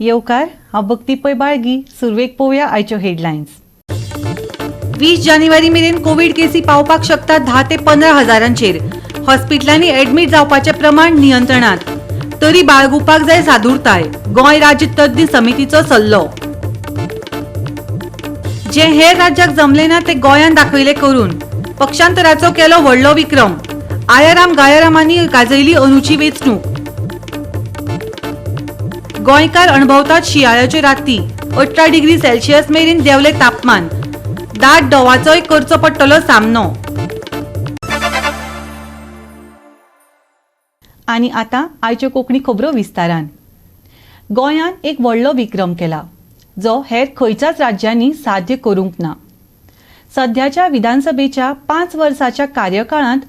येवकार. हांव भक्ती पै बाळगी. सुरवेक पळोवया आयच्यो हेडलायन्स. 20 जानेवारी मेरेन कोवीड केसी पावपाक शकता 10 ते 15 हजारांचेर. हॉस्पिटलांनी एडमीट जावपाचें प्रमाण नियंत्रणात, तरी बाळगुपाक जाय सादूरताय. गोंय राज्य तज्ञ समितीचो सल्लो. जे हेर राज्याक जमले ना ते गोंयान दाखयले करून. पक्षांतराचो केलो व्हडलो विक्रम. आयाराम गायारामांनी गाजयली अंदूची वेंचणूक. गोंयकार अणभवतात शिंयाळ्याच्यो राती. 18 डिग्री सेल्सियस मेरेन देंवलें तापमान. दाट दवाचोय करचो पडटलो सामनो. आनी आतां आयच्यो कोंकणी खबरो विस्तारान. गोंयान एक व्हडलो विक्रम केला जो हेर खंयच्याच राज्यांनी साध्य करूंक ना. सध्याच्या विधानसभेच्या 5 वर्साच्या कार्यकाळांत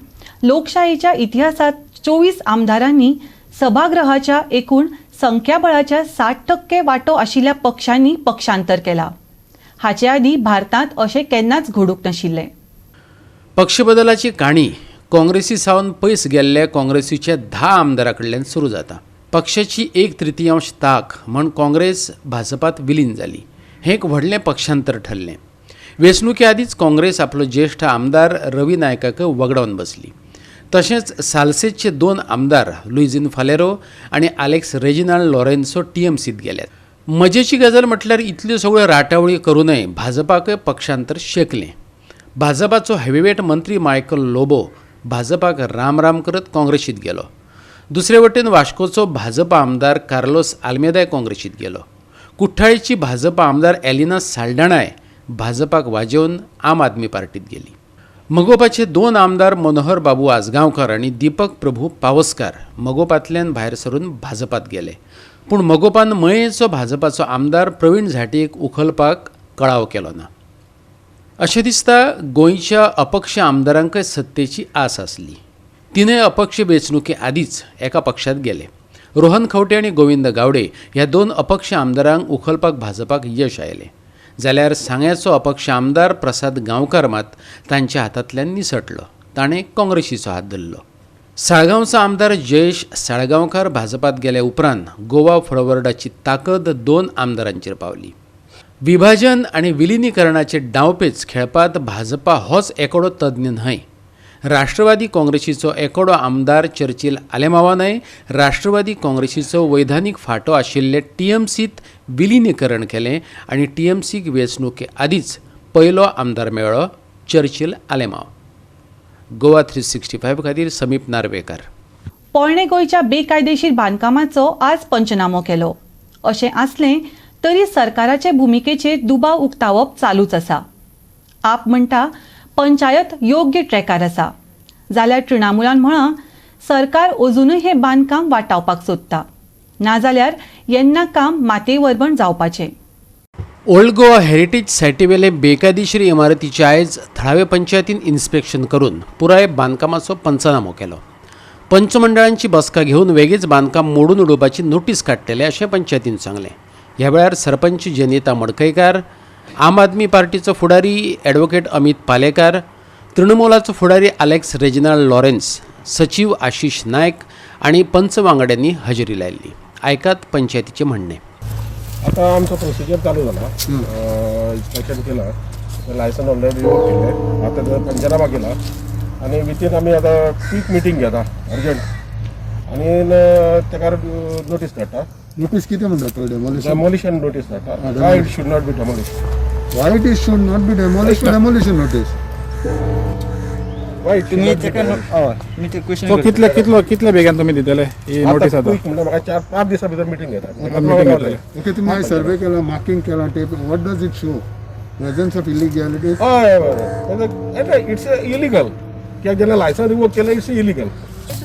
लोकशायेच्या इतिहासात 24 आमदारांनी सभागृहाच्या एकूण संख्याबळाच्या 60% वांटो आशिल्ल्या पक्षांनी पक्षांतर केला. हाचे आदीं भारतांत अशें केन्नाच घडूंक नाशिल्लें. पक्षबदलाची काणी काँग्रेसी सावन पयस गेल्ल्या काँग्रेसीच्या 10 आमदारां कडल्यान सुरू जाता. पक्षाची 1/3 ताक म्हण काँग्रेस भाजपात विलीन जाली. हें एक व्हडलें पक्षांतर ठरलें. वेंचणुके आदींच काँग्रेस आपलो ज्येश्ठ आमदार रवी नायकाक वगडावन बसली. तशेंच सालसेतचे 2 आमदार लुईझिन फालेरो आनी आलेक्स रेजिनाल्ड लॉरेन्सो टीएमसीत गेल्यात. मजेची गजाल म्हटल्यार इतल्यो सगळ्यो राटावळी करूनय भाजपाकय पक्षांतर शेकलें. भाजपाचो हेवीवेट मंत्री मायकल लोबो भाजपाक राम राम करत काँग्रेसीत गेलो. दुसरे वटेन वास्कोचो भाजपा आमदार कार्लोस आल्मेदाय काँग्रेसीत गेलो. कुठ्ठाळीची भाजपा आमदार एलिना साल्डाणाय भाजपाक वाजेवन आम आदमी पार्टीत गेली. मगोपाचे 2 आमदार मनोहर बाबू आजगांवकर आनी दीपक प्रभू पावसकार मगोपांतल्यान भायर सरून भाजपात गेले. पूण मगोपान मयेचो भाजपाचो आमदार प्रवीण झांट्येक उखलपाक कळाव केलो ना. अशें दिसता गोंयच्या अपक्ष आमदारांकय सत्तेची आस आसली. तिनय अपक्ष वेंचणुके आदींच एका पक्षांत गेले. रोहन खंवटे आनी गोविंद गावडे ह्या 2 अपक्ष आमदारांक उखलपाक भाजपाक यश आयलें. जाल्यार सांग्याचो अपक्ष आमदार प्रसाद गांवकार मात तांच्या हातांतल्यान निसटलो. ताणें काँग्रेसीचो हात धरलो. साळगांवचो आमदार जयेश साळगांवकार भाजपात गेल्या उपरांत गोवा फॉरवर्डाची ताकद 2 आमदारांचेर पावली. विभाजन आनी विलिनीकरणाचे डावपेच खेळपांत भाजपा होच एकोडो तज्ञ न्हय. राष्ट्रवादी काँग्रेसीचो एकोडो आमदार चर्चिल आलेमावानय राष्ट्रवादी काँग्रेसीचो वैधानीक फांटो आशिल्ले टीएमसीत विलिनीकरण केलें आनी टीएमसीक वेंचणुके आदींच पयलो आमदार मेळ्ळो चर्चिल आलेमाव. गोवा 365 खातीर समीप नार्वेकर. पोरणे गोंयच्या बेकायदेशीर बांदकामाचो आज पंचनामो केलो. अशें आसलें तरी सरकाराचे भुमिकेचेर दुबाव उक्तावप चालूच आसा. आप म्हणटा पंचायत योग्य ट्रॅकार आसा, जाल्यार तृणमूलान म्हळां सरकार अजुनूय हें बांदकाम वाटावपाक सोदता, नाजाल्यार येन्ना काम मातये वरवण जावपाचें. ओल्ड गोवा हेरिटेज सायटीवेले बेकायदेशीर इमारतीचे आयज थळावे पंचायतीन इन्स्पेक्शन करून पुराय बांदकामाचो पंचनामो केलो. पंचमंडळांची बसका घेवन वेगीच बांदकाम मोडून उडोवपाची नोटीस काडटले अशें पंचायतीन सांगलें. ह्या वेळार सरपंच जनिता मडकयकार, आम आदमी पार्टीचो फुडारी ॲडव्होकेट अमित पालेकार, तृणमूलाचो फुडारी आलेक्स रेजिनाल्ड लॉरेन्स, सचीव आशिष नायक आनी पंच वांगड्यांनी हजेरी लायल्ली. आयकात पंचायतीचें म्हणणें. आता आमचो प्रोसिजर चालू जाला. इन्स्पेक्शन केला, लायसन ऑलरेडी रिवोक केले, आता तेजो पंचनामा केला आनी विथीन आमी आतां क्वीक मिटींग घेता अर्जंट आनी तेका नोटीस धाडटा. नोटीस कितें म्हणटा तो? डेमोलिशन. डेमोलिशन नोटीस धाडटा. Why it should not be demolish? Why it is should not be demolish? Demolition notice. Why? तुम्ही तेका, हय, तुमी ते क्वेश्चन. सो कितले कितलो कितले बेगान तुमी दितले ही नोटीस आतां? क्वीक म्हणल्यार म्हाका 4-5 दिसां भितर मिटींग घेता. meeting घेतले. ओके, तुमी सर्वे केला, मार्किंग केला tape. What does it show? Presence of illegalities? हय हय, it's illegal. कित्याक जेन्ना लायसन रिवोक केलें, it's illegal.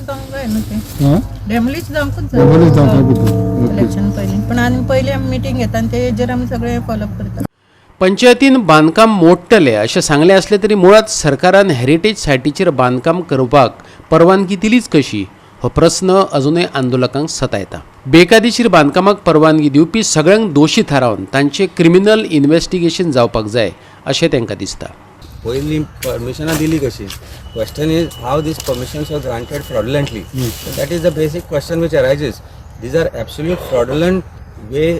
जावंक जाय न्हू तें, डेमोलिश जावंकूच जाय. डेमोलिश जावपाक भितर. इलेक्शन पयलीं, पूण आनी पयलीं आमी मिटींग घेता आनी तेजेर आमी सगळें फॉलोअप करता. पंचायतीन बांदकाम मोडटले अशें सांगलें आसलें तरी मुळांत सरकारान हेरिटेज सायटीचेर बांदकाम करपाक परवानगी दिलीच कशी हो प्रस्न अजुनय आंदोलकांक सतायता. बेकायदेशीर बांदकामाक परवानगी दिवपी सगळ्यांक दोशी थारावन तांचें क्रिमिनल इन्वेस्टिगेशन जावपाक जाय अशें तांकां दिसता. पयलीं परमिशनां दिली कशी? Question is how these permissions were granted fraudulently. That is the basic question which arises. These are absolute fraudulent way.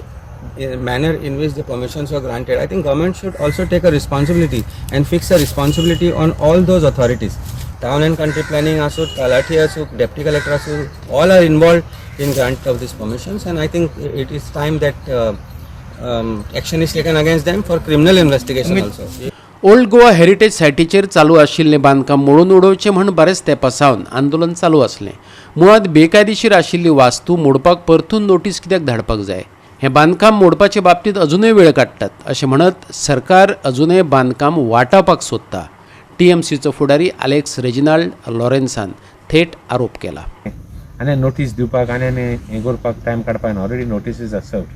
manner in which the permissions were granted, I think government should also take a responsibility and fix a responsibility on all those authorities. Town and country planning asu, Talathi asu, deputy collector asu, all are involved in grant of these permissions, and I think it is time that action is taken against them for criminal investigation also. Old Goa heritage सायटीचेर चालू आशिल्लें बांदकाम मोडून उडोवचें म्हण बरेच तेंपा सावन आंदोलन चालू आसलें. मुळांत बेकायदेशीर आशिल्ली वास्तू मोडपाक परतून नोटीस कित्याक धाडपाक जाय? हें बांदकाम मोडपाचे बाबतींत अजुनूय वेळ काडटात अशें म्हणत सरकार अजुनूय बांदकाम वाटावपाक सोदता. टीएमसीचो फुडारी आलेक्स रेजिनाल्ड लॉरेन्सान थेट आरोप केला. आनी नोटीस दिवपाक आनी आनी हें करपाक टायम काडपाक already notices are served.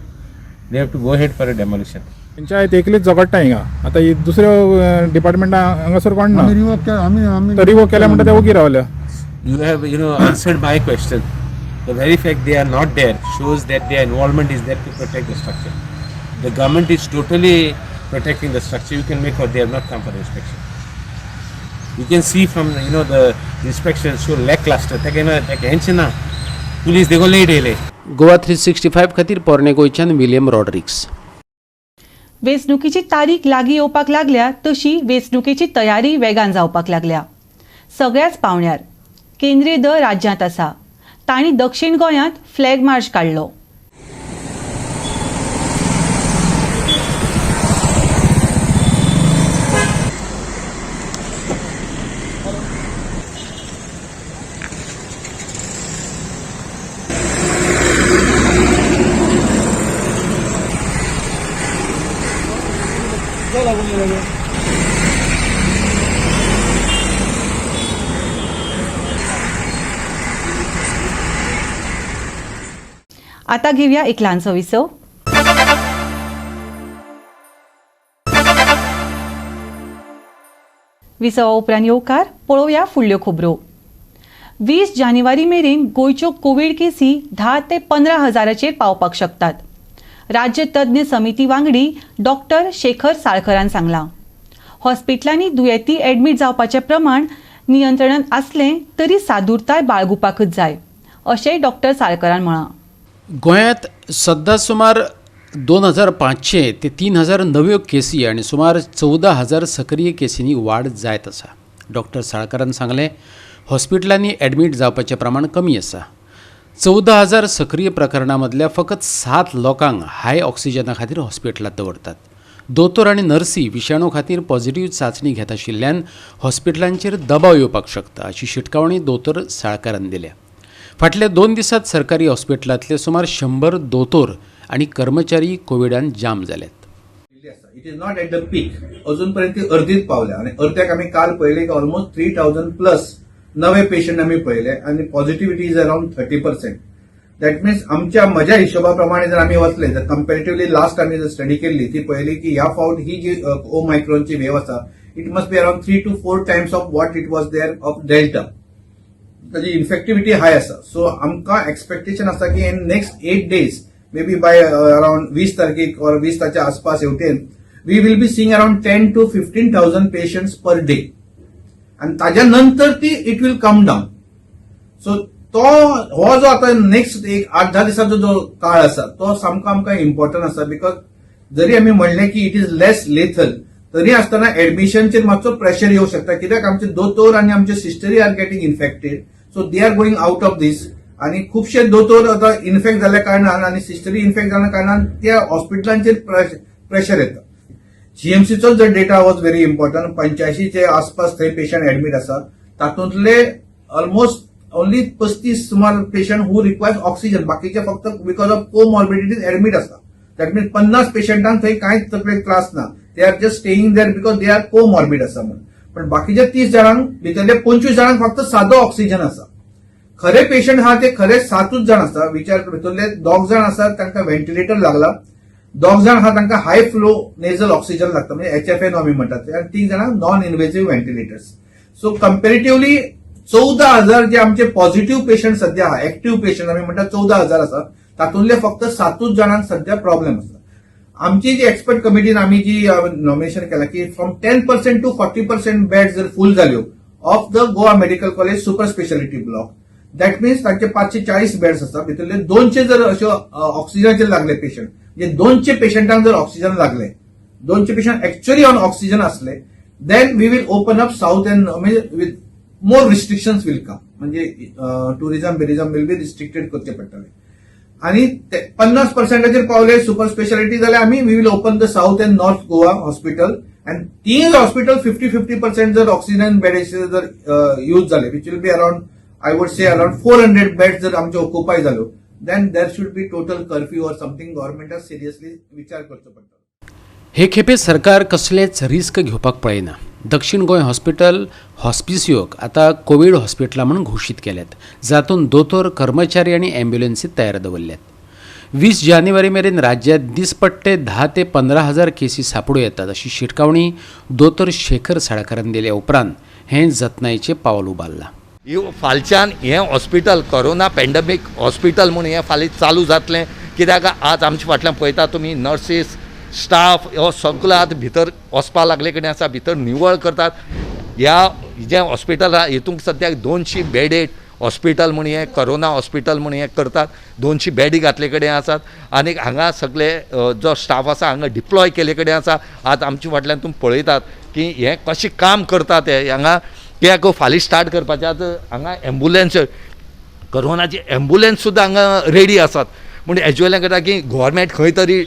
They have to go ahead for a demolition. Panchayat एकलीच झगडटा हिंगा. आतां ही दुसऱ्यो डिपार्टमेंटां हांगासर कोण ना. आमी रिवोक केला, आमी आमी तर रिवोक केल्या म्हणटा ते ओगी रावल्या. You have answered my question. The very fact they are not there shows that their involvement is there to protect the structure. The government is totally protecting the structure. You can make out they have not come for the inspection. You can see from the inspection so lackluster. ताका हेंच ना police देखो late येयले. गोवा 365 खातीर पोरणे गोंयच्यान William Rodrigues. वेंचणुकेची तारीख लागीं येवपाक लागल्या तशी वेंचणुकेची तयारी वेगान जावपाक लागल्या. सगळ्याच पावंड्यार केंद्रीय दळ राज्यांत आसा. तांणी दक्षिण गोंयांत फ्लॅग मार्च काडलो. आता घेऊया एक ल्हानसो विसव. विसवा उपरांत येवकार. पळोवया फुडल्यो खबरो. 20 जानेवारी मेरेन गोंयच्यो कोवीड केसी 10 ते 15 हजाराचेर पावपाक शकतात. राज्य तज्ञ समिती वांगडी डॉक्टर शेखर साळकरान सांगलां. हॉस्पिटलांनी दुयेंती एडमीट जावपाचें प्रमाण नियंत्रणांत आसलें तरी सादुरताय बाळगुपाकच जाय अशेंय डॉक्टर साळकरान म्हळां. गोंयांत सद्दां सुमार 2500 ते 3000 नव्यो केसी आनी सुमार 14,000 सक्रीय केसींनी वाड जायत आसा. डॉक्टर साळकारान सांगलें, हॉस्पिटलांनी एडमीट जावपाचें प्रमाण कमी आसा. 14,000 सक्रीय प्रकरणां मदल्या फकत 7 लोकांक हाय ऑक्सिजना खातीर हॉस्पिटलांत दवरतात. दोतोर आनी नर्सी विशाणू खातीर पॉझिटिव्ह चांचणी घेत आशिल्ल्यान हॉस्पिटलांचेर दबाव येवपाक शकता अशी शिटकावणी दोतोर साळकारान दिल्या. फाटल्या 2 दिसांत सरकारी हॉस्पिटलांतले सुमार 100 दोतोर आनी कर्मचारी कोविडान जाम जाल्यात. It is not at the peak. अजून पर्यंत ती अर्दीच पावल्या आनी अर्द्याक आमी काल पळयले की ऑलमोस्ट 3000 प्लस नवे पेशंट आमी पळयले आनी positivity is around 30%. That means आमच्या म्हज्या हिशोबा प्रमाणे जर आमी वतले जर कंपॅरेटिव्हली लास्ट आमी जर स्टडी केल्ली ती पळयली की ह्या फावट ही जी ओमायक्रॉनची वेव आसा it must be around 3 to 4 times of what it was there of Delta. ताजी इन्फेक्टिव्हिटी हाय आसा. सो आमकां एक्सपेक्टेशन आसा की in next 8 days maybe by around 20 तारखेक ऑर 20 ताच्या आसपास हेवटेन we will be seeing around 10 to 15,000 patients per day. आनी ताज्या नंतर ती it will come down. So तो हो जो आतां नेक्स्ट एक 8-10 दिसांचो जो काळ आसा तो सामको आमकां इम्पॉर्टंट आसा. Because जरी आमी म्हणलें की it is less lethal तरी आसतना एडमिशनचेर मातसो प्रेशर येवं शकता. कित्याक आमचे दोतोर आनी आमचे सिस्टरी are getting infected, so they are going out of this. आनी खुबशे दोतोर आतां इन्फेक्ट जाल्ल्या कारणान आनी सिस्टरी इन्फेक्ट जाल्ल्या कारणान त्या हॉस्पिटलांचेर प्रेशर येता. जीएमसीचो जर डेटा वॉज व्हेरी इम्पॉर्टंट. 85 आसपास थंय पेशंट एडमीट आसा, तातूंतले ऑलमोस्ट ओनली 35 सुमार पेशंट हू रिक्वायर्स ऑक्सिजन, बाकीचे फक्त because of कोमॉर्बिडिटीज एडमीट आसा. That means 50 पेशंटांक थंय कांयच तकलेक त्रास ना, they are just staying there because they are comorbid आसा म्हणून. पण बाकीच्या 30 जाणांक भितरले 25 जाणांक फक्त सादो ऑक्सिजन आसा. खरे पेशंट आहा ते खरे 7 जाण आसा. विचार भितरले 2 जाण आसा तांकां व्हेंटिलेटर लागला, 2 जाण आहा तांकां हाय फ्लो नेझल ऑक्सिजन लागता म्हणजे HFN आमी म्हणटात, आनी 3 जाणांक non invasive ventilators. So comparatively 14,000 जे आमचे पॉझिटिव्ह पेशंट सध्या आहा, एक्टिव्ह पेशंट आमी म्हणटात 14,000 आसा, तातूंतले फक्त 7 जाणांक सध्या प्रॉब्लेम आसा. आमची जी एक्सपर्ट कमिटीन आमी जी नॉमिनेशन केला की फ्रॉम 10% टू 40% बेड जर फूल जाल्यो of the Goa medical college super speciality block, that means तांचे 540 बेड्स आसा, भितरले 200 जर अश्यो ऑक्सिजनाचेर लागले पेशंट म्हणजे 200 पेशंटांक जर ऑक्सिजन लागले, 200 पेशंट एक्च्युअली ऑन ऑक्सिजन असले, then we will open up south and म्हणजे with more restrictions will come. म्हणजे टुरिझम बिरिझम will be restricted करचे पडटले आणि 50 पर्सेंटाचेर पावले सुपर स्पेशालिटी जाल्यार आमी we will open the south and north Goa hospital and तीन हॉस्पिटल 50-50% जर ऑक्सिजन बेडाचे जर यूज जाले, which will be around, I would say, around 400 bed जर आमचे ऑक्युपाय जाल्यो, then there should be total curfew or something. गव्हर्मेंटाक seriously विचार करचो पडटलो. हे खेपे सरकार कसलेच रिस्क घेवपाक पळयना. दक्षिण गोंय हॉस्पिटल हॉस्पिसियोक आतां कोवीड हॉस्पिटलां म्हूण घोशीत केल्यात, जातूंत दोतोर, कर्मचारी आनी ॲम्ब्युलन्सी तयार दवरल्यात. 20 जानेवारी मेरेन राज्यात दिसपट्टे 10 ते 15 हजार केसी सापडूं येतात अशी शिटकावणी दोतोर शेखर साळकारान दिल्या उपरांत हें जतनायेचें पावल उबारलां. ही फालच्यान हें हॉस्पिटल कोरोना पेंडमीक हॉस्पिटल म्हूण हें फाल्यां चालू जातलें, कित्याक आज आमच्या फाटल्यान पळयता तुमी नर्सीस स्टाफ हो सगलो आतां भितर वचपा लागले कडेन आसा, भितर निवळ करतात. ह्या जें हॉस्पिटल आहा हितूंक सद्याक 200 बेडेड हॉस्पिटल म्हूण हें कोरोना हॉस्पिटल म्हूण हें करतात. 200 बेडी घातले कडेन आसात आनी हांगा सगळे जो स्टाफ आसा हांगा डिप्लॉय केले कडेन आसा. आज आमच्या फाटल्यान तुमी पळयतात की हें कशें काम करता ते हांगा, कित्याक फाल्यां स्टार्ट करपाचें. आतां हांगा एम्बुलन्स, कोरोनाची एम्बुलन्स सुद्दां हांगा रेडी आसात. पूण एज्युअली करता की गव्हर्मेंट खंय तरी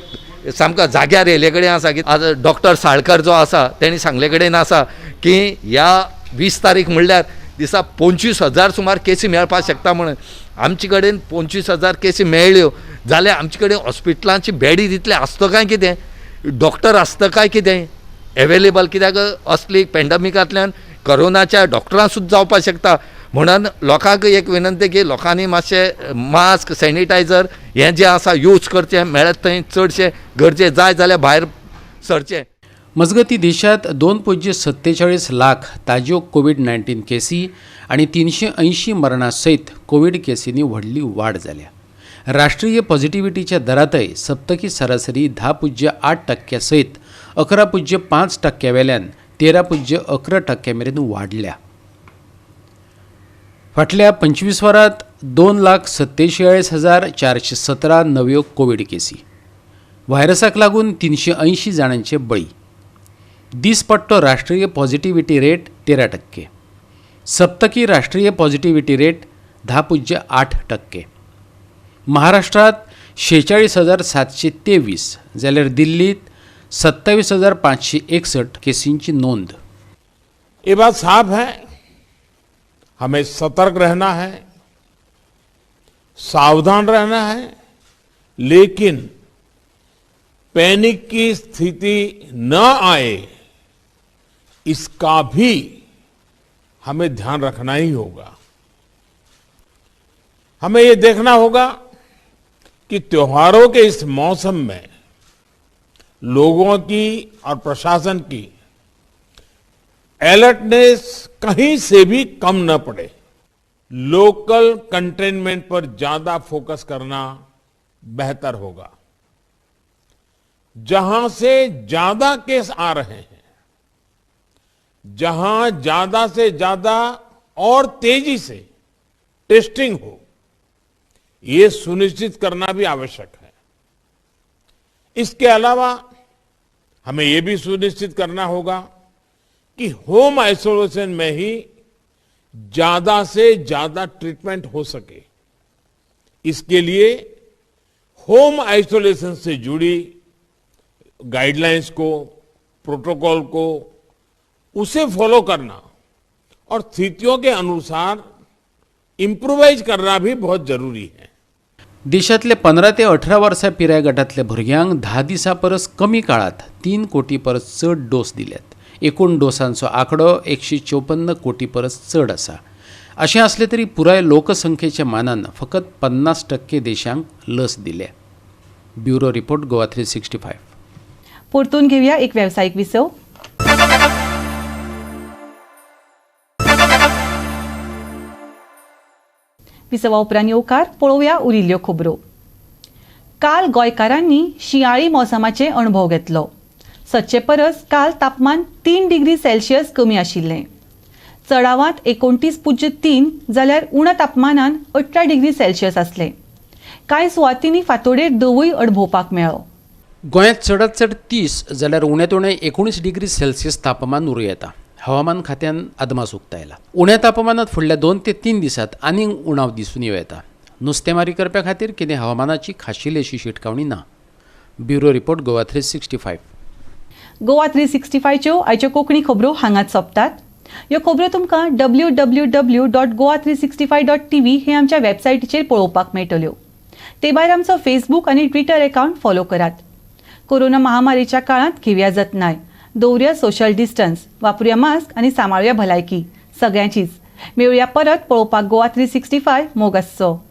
सामको जाग्यार येयले कडेन आसा की आज डॉक्टर साळकर जो आसा तेणी सांगले कडेन आसा की ह्या 20 तारीख म्हणल्यार दिसा 25,000 सुमार केसी मेळपाक शकता म्हणून. आमचे कडेन 25,000 केसी मेळ्ळ्यो जाल्यार आमचे कडेन हॉस्पिटलांची बेडी तितले आसता काय कितें, डॉक्टर आसता काय कितें एवेलेबल, कित्याक असली पेंडमिकांतल्यान कोरोनाच्या डॉक्टरां सुद्दां जावपाक शकता. म्हणून लोकांक एक विनंती की लोकांनी मातशें मास्क, सॅनिटायझर हें जें आसा यूज करचें, मेळत थंय चडशें गरजे जाय जाल्यार भायर सरचें. मजगती देशात 2.47 लाख ताज्यो कोवीड-19 केसी आनी 380 मरणां सयत कोवीड केसींनी व्हडली वाड जाल्या. राष्ट्रीय पॉझिटिव्हिटीच्या दरांतय सप्तकी सरासरी 10.8% सयत 11.5% वेल्यान 13.11% मेरेन वाडल्या. फाटल्या 25 वरांत 2,47,417 नव्यो कोवीड केसी. व्हायरसाक लागून 380 जाणांचे बळी. दिसपट्टो राष्ट्रीय पॉझिटिव्हिटी रेट 13%. सप्तकी राष्ट्रीय पॉझिटिव्हिटी रेट 10.8%. महाराष्ट्रात 46,723 जाल्यार दिल्लीत 27,561 केसींची नोंद. ये बात साफ है, हमें सतर्क रहना है, सावधान रहना है, लेकिन पैनिक की स्थिति न आए इसका भी हमें ध्यान रखना ही होगा। हमें ये देखना होगा कि त्योहारों के इस मौसम में लोगों की और प्रशासन की अलर्टनेस कहीं से भी कम न पड़े। लोकल कंटेनमेंट पर ज्यादा फोकस करना बेहतर होगा। जहां से ज्यादा केस आ रहे हैं, जहां ज्यादा से ज्यादा और तेजी से टेस्टिंग हो, ये सुनिश्चित करना भी आवश्यक है। इसके अलावा हमें ये भी सुनिश्चित करना होगा कि होम आइसोलेशन में ही ज्यादा से ज्यादा ट्रीटमेंट हो सके। इसके लिए होम आइसोलेशन से जुड़ी गाइडलाइंस को, प्रोटोकॉल को, उसे फॉलो करना और स्थितियों के अनुसार इम्प्रोवाइज करना भी बहुत जरूरी है। देशातले 15 ते 18 वर्सां पिराय गटांतल्या भुरग्यांक 10 दिसां परस कमी काळांत 3 कोटी परस चड डोस दिल्यात. एकूण डोसांचो आंकडो 154 कोटी परस चड आसा. अशें आसलें तरी पुराय लोकसंख्येच्या मानान फकत 50% देशांक लस दिल्या. Bureau report, Goa 365. परतून घेवया एक वेवसायीक विसव. विसवा उपरांत येवकार पळोवया उरिल्ल्यो खबरो. काल गोंयकारांनी शिंयाळी मोसमाचे अणभव घेतलो. सदचे परस काल तापमान 3 डिग्री सेल्सियस कमी आशिल्लें. चडावांत 29.3 जाल्यार उण्या तापमानान 18 डिग्री सेल्सियस आसलें. कांय सुवातींनी फांतोडेर दवूय अणभवपाक मेळ्ळो. गोंयांत चडांत चड 30 जाल्यार उण्यांत उणें 19 डिग्री सेल्सियस तापमान उरूं येता. हवामान खात्यान अदमास उक्तायला. उण्या तापमानात फुडल्या 2 ते 3 दिसांत आनीक उणाव दिसून येवं येता. नुस्तेमारी करप्या खातीर कितें हवामानाची खाशेली अशी शिटकावणी ना. Bureau report, Goa 365. Goa 365च्यो आयच्यो कोंकणी खबरो हांगाच सोंपतात. ह्यो खबरो तुमकां www.goa365.tv हे आमच्या वेबसायटीचेर पळोवपाक मेळटल्यो. ते भायर आमचो फेसबूक आनी ट्विटर अकावंट फॉलो करात. कोरोना महामारीच्या काळांत घेवया जतनाय, दवरुया सोशल डिस्टन्स, वापरुया मास्क आनी सांबाळुया भलायकी सगळ्यांचीच. मेळुया परत पळोवपाक गोवा 365. मोग आसचो.